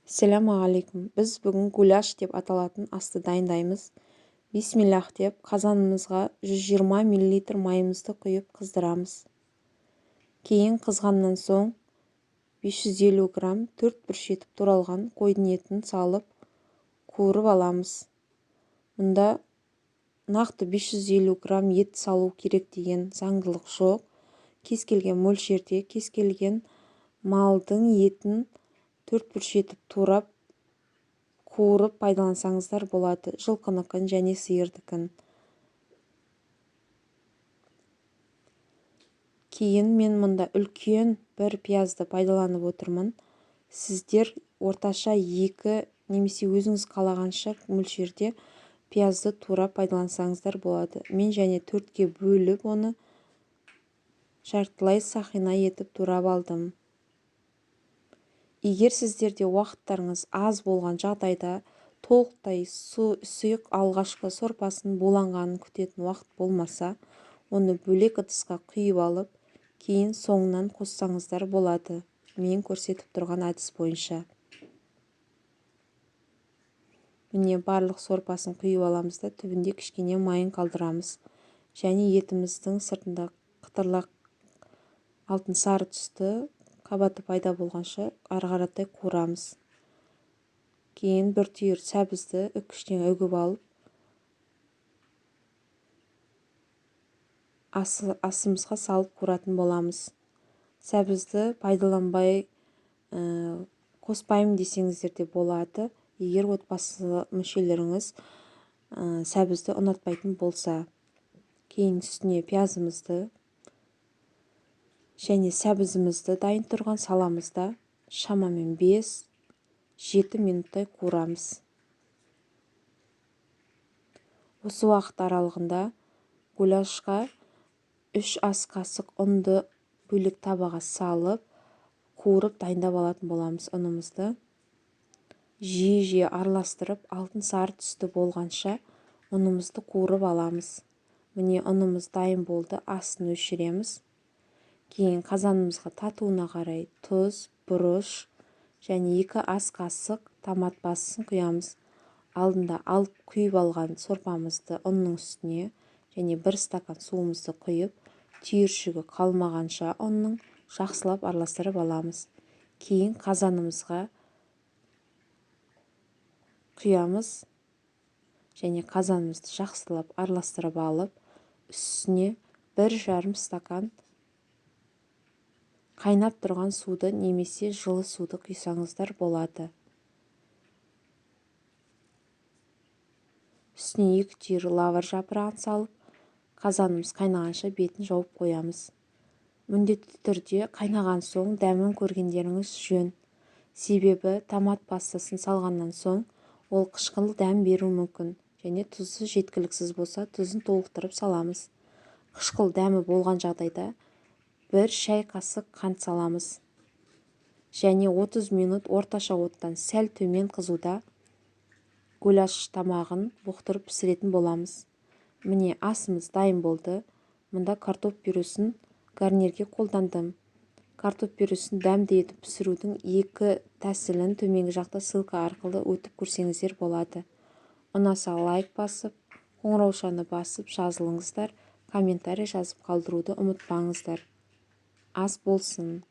Ассалаумағалейкум! Біз бүгін гуляш деп аталатын асты дайындаймыз. Бисмиллах деп қазанымызға 120 мл майымызды құйып қыздырамыз. Кейін қызғаннан соң 550 грамм төрт бұрыш етіп туралған қойдың етін салып қуырып аламыз. Мұнда нақты 550 грамм ет салу керек деген заңдылық жоқ. Кез келген мөлшерде, кез келген малдың етін төрт бұрыш етіп турап, қуырып пайдалансаңыздар болады. Жылқыныкін және сиырдікін. Кейін мен мұнда үлкен бір пиязды пайдаланып отырмын. Сіздер орташа 2 немесе өзіңіз қалағанша мөлшерде пиязды турап пайдалансаңыздар болады. Мен және 4-ке бөліп оны жартылай сақина етіп турап алдым. Егер сіздерде уақыттарыңыз аз болған жағдайда, толықтай сұйық алғашқы сорпасын буланғанын күтетін уақыт болмаса, оны бөлек ыдысқа құйып алып, кейін соңынан қоссаңыздар болады. Мен көрсетіп тұрған әдіс бойынша. Міне, барлық сорпасын құйып аламыз да, түбінде кішкене майын қалдырамыз. Және етіміздің сыртында қытырлақ алтын сары түсті қабаты пайда болғанша ары қаратай қуырамыз. Кейін бір түйір сәбізді үкіштен үгіп алып, асымызға салып қуыратын боламыз. Сәбізді пайдаланбай, қоспаймын десеңіздер де болады, егер отбасы мүшелеріңіз сәбізді ұнатпайтын болса. Кейін үстіне пиязымызды және сәбізімізді дайын тұрған саламыз да, шамамен 5-7 минуттай қуырамыз. Осы уақыт аралығында гуляшқа 3 ас қасық ұнды бөлек табаға салып, қуырып дайындап алатын боламыз ұнымызды. Жиі-жиі араластырып, алтын сары түсті болғанша ұнымызды қуырып аламыз. Міне, ұнымыз дайын болды, астын өшіреміз. Кейін қазанымызға татуына қарай тұз, бұрыш және 2 ас қасық томат пастасын құямыз. Алдында алып құйып алған сорпамызды ұнның үстіне және 1 стакан суымызды құйып, түйіршігі қалмағанша ұнның жақсылап араластырып аламыз. Кейін қазанымызға құямыз және қазанымызды жақсылап араластырып алып, үстіне 1,5 стакан қайнап тұрған суды немесе жылы суды құйсаңыздар болады. Үстіне 2 түйір лавр жапырағын салып, қазанымыз қайнағанша бетін жауып қоямыз. Міндетті түрде қайнаған соң дәмін көргендеріңіз жөн. Себебі томат пастасын салғаннан соң ол қышқыл дәм беруі мүмкін және тұзы жеткіліксіз болса, тұзын толықтырып саламыз. Қышқыл дәмі болған жағдайда 1 шай қасық қант саламыз. Және 30 минут орташа оттан сәл төмен қызуда гуляш тамағын бұқтырып пісіретін боламыз. Міне, асымыз дайын болды. Мұнда картоп пюресін гарнирге қолдандым. Картоп пюресін дәмді етіп пісірудің 2 тәсілін төменгі жақта ссылка арқылы өтіп көрсеңіздер болады. Ұнаса лайк басып, қоңыраушаны басып жазылыңыздар, комментарий жазып қалдыруды ұмытпаңыздар. Ас болсын.